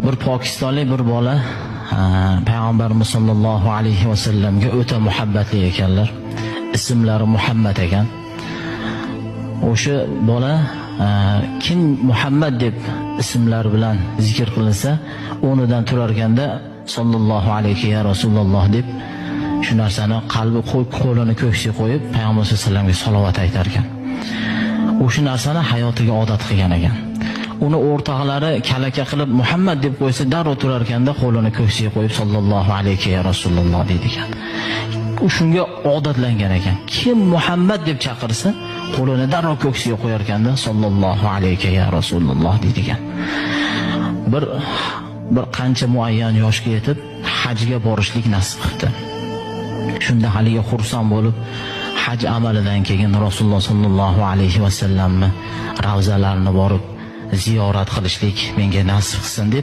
Bir pokistonlik bir bola payg'ambarimiz sollallohu alayhi vasallamga o'ta muhabbatli ekanlar. Ismlari Muhammad ekan. O'sha bola kim Muhammad deb ismlar bilan zikr qilinsa, o'rnidan turarkanda "Sollallohu alayhi ya Rasululloh" deb shu narsani qalbi qo'lini ko'ksiga qo'yib payg'ambar sollallohu alayhi vasallamga salovat aytar ekan. O'sha narsani hayotiga odat qilgan ekan. Uni o'rtoqlari kalaka qilib "Muhammad" deb qo'ysa, darrov turarkanda qo'lini ko'ksiga qo'yib "Sollallohu alayhi ya Rasululloh" deydi ekan. U shunga odatlangan ekan. Kim "Muhammad" deb chaqirsa, qo'lini darrov ko'ksiga qo'yarkanda "Sollallohu alayhi ya Rasululloh" deydi ekan. Bir qancha muayyan yoshga yetib hajga borishlik nasib qildi. Shunda haligi xursand bo'lib, haj amalidan keyin Rasululloh sollallohu alayhi vasallamni ravzalarini borib ziyorat qilishlik menga nasib qilsin deb.